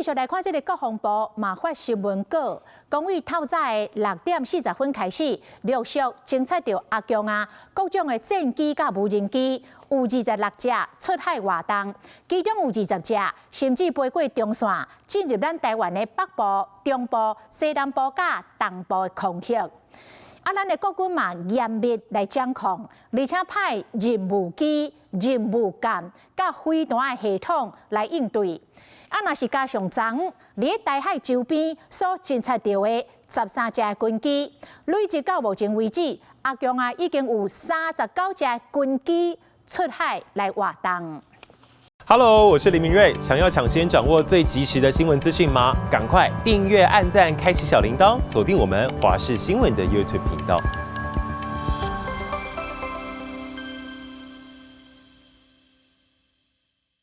繼續來看這个國防部嘛發新聞稿，講對透早的6點40分開始，陸續偵測著阿強啊各種的戰機佮無人機，有26隻出海活動，其中有20隻甚至飛過中線，進入咱台灣的北部、中部、西南部佮東部的空域。啊，咱的國軍嘛嚴密來掌控，而且派任務機、任務艦佮飛彈的系統來應對。啊，若是加上昨昏佇台海周邊所偵測著的13隻軍機，累計到目前為止，阿強啊已經有39隻軍機出海來活動。 Hello，我是林明瑞。想要搶先掌握最及時的新聞資訊嗎？趕快訂閱、按讚、開啟小鈴鐺，鎖定我們華視新聞的 YouTube 頻道。